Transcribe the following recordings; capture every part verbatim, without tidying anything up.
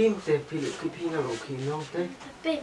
Im te phi le ki phi na lo ki nong te. Te.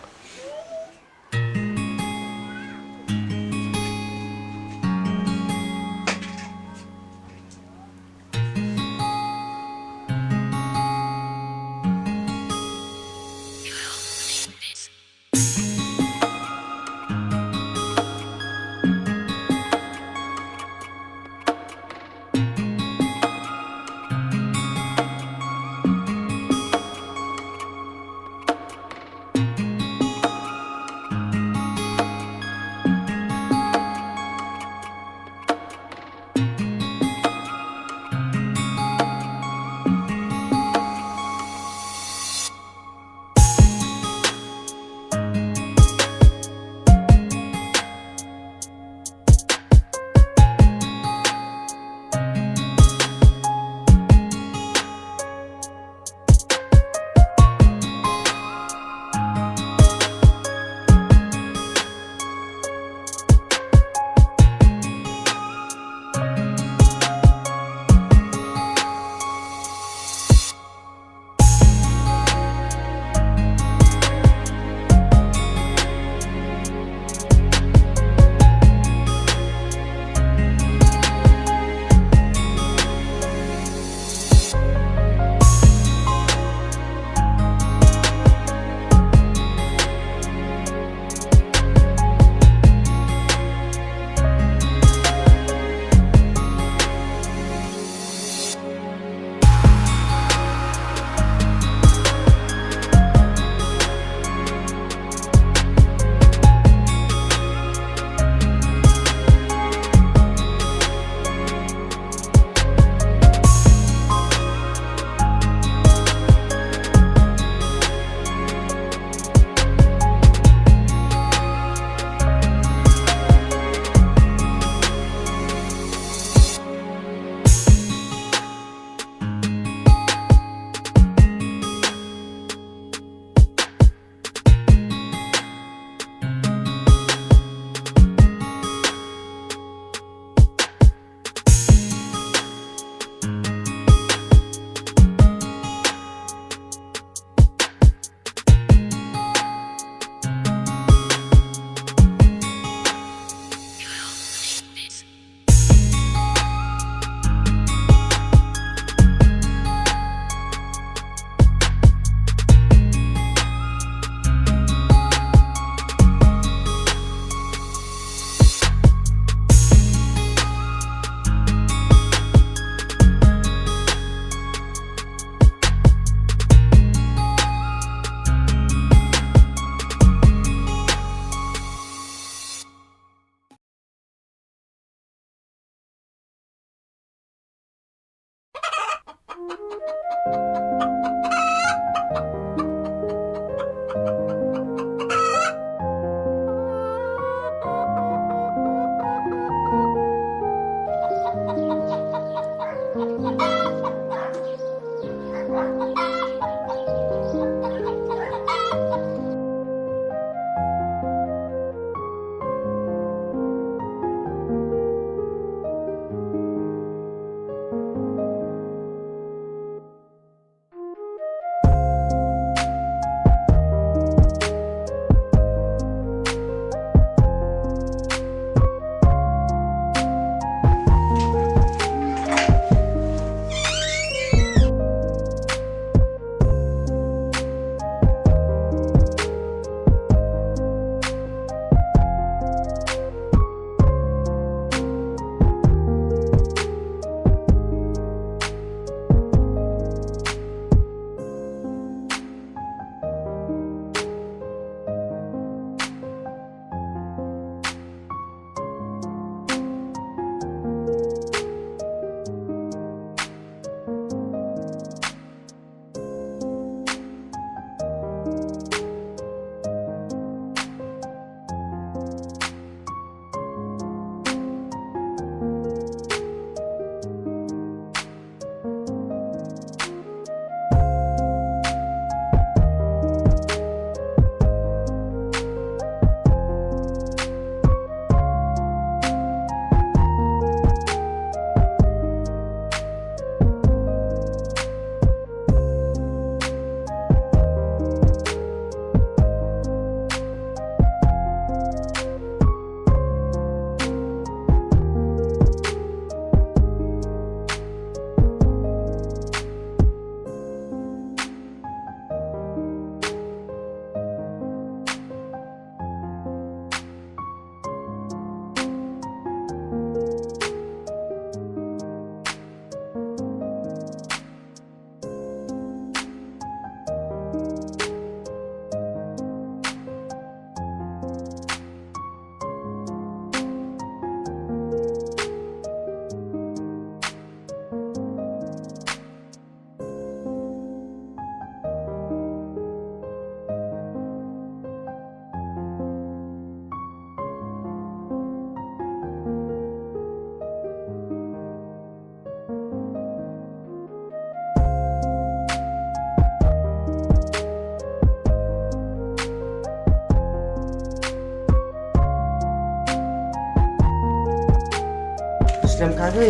Dem kai phi?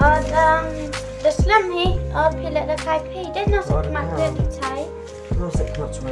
O, dang, da slem hi. O, phi le da kai phi. Dei no sa khmat de di chai. No sa khmat chwa.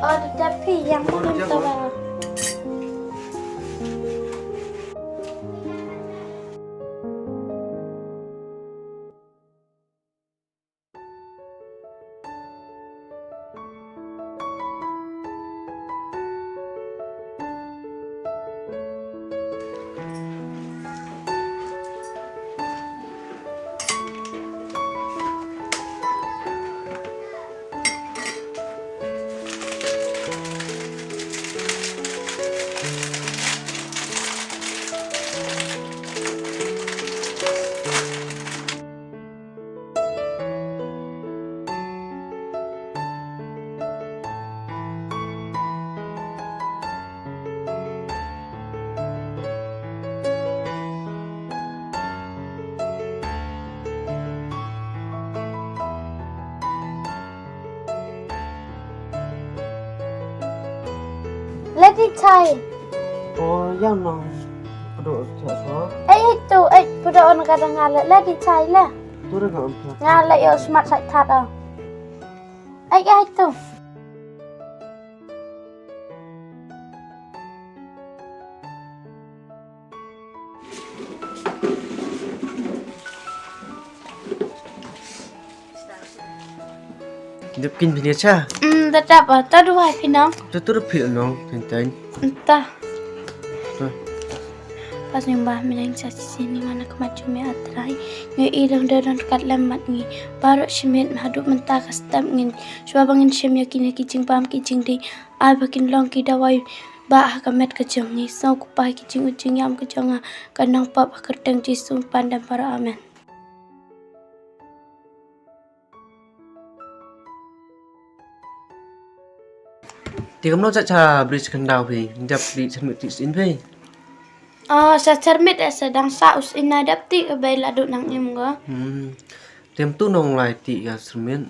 O, da dep phi, yang phi em to ba. Le di chai. O, yang nong. Pdo cha so. Ei, ei, tu, ei, pdo on ka da nga le, le di chai le. Tu re ka on. Nga le yow smat sai that o. Ei, ei, tu. Dep kin phi ne cha? Mm, da dap a, ta duwai phi nong. Tu tu phi nong, ten ten. Ta. Tu. Pas nyung ba mi nang cha chi ni mana khmat chu me atrai. Ngi i dang da dang kat lem mat ngi. Baroh shi miet haduh mynta ka step ngin. Chwa ba ngin shim ya kine ki jingbam ki jingdih. Ai ba kin long ki dawai ba ha ka met ka jong ngi. Sngewkhublei ki jingud jingyam ka jong nga. Ka nongpop ha kyrteng Jisu pan dang baroh. Amen. Te kamno cha cha bri cha khyndaw phi, dap bri cha mit ti sin phi. O, sa char mit e sa dang sa us inai dap ti ka bei la du nang im go. Hmm. Tem tu nong lai ti ka sermit.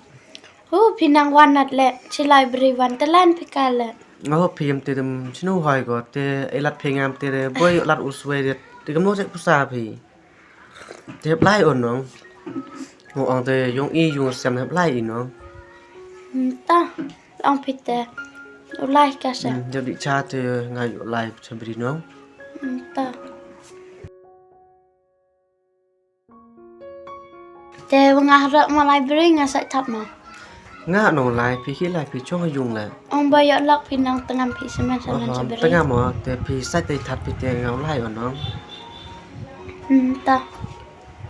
Hu, phi nang wan nat le, chi lai bri wan te lan phi ka le. Ngo phi em te dem chinu hoi go, te elat phi ngam te de, boi lat u swai de, te kamno cha pusa phi. Te hep lai o nong. Ngo ong te yong i yung sem hep lai i nong. Hmm, ta, ong phi te. U lai ka se. Hmm, jap di cha te nga u lai cha bri nong. Hmm, ta. Te wa nga harap ma library nga sa thap ma. Nga nong lai phi ki lai phi chong yung la. Ong ba yoh lak phi nang tengam phi semen semen. Aha, semen tengam mo, te phi sa te thap phi te nga lai o nong. Hmm, ta.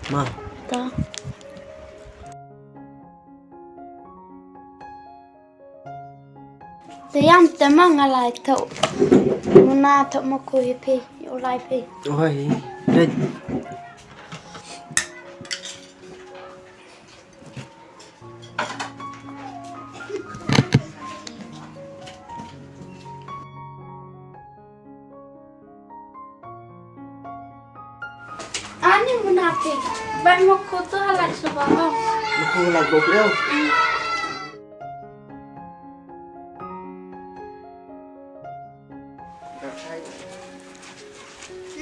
Ma. Ta. Te yam te ma nga lai tho. Muna tho mo ko hi phi, u lai phi. Oi, le. Ani munafik. Bai mo ko to halak suba o. Mo ko halak bo phi o.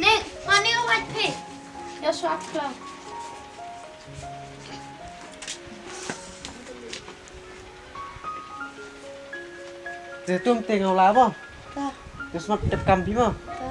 Ni, mani o wait phi. Yo swak klam. Te tum te ngau la bo? Ta. Te smat tep kam phi mo? Ta.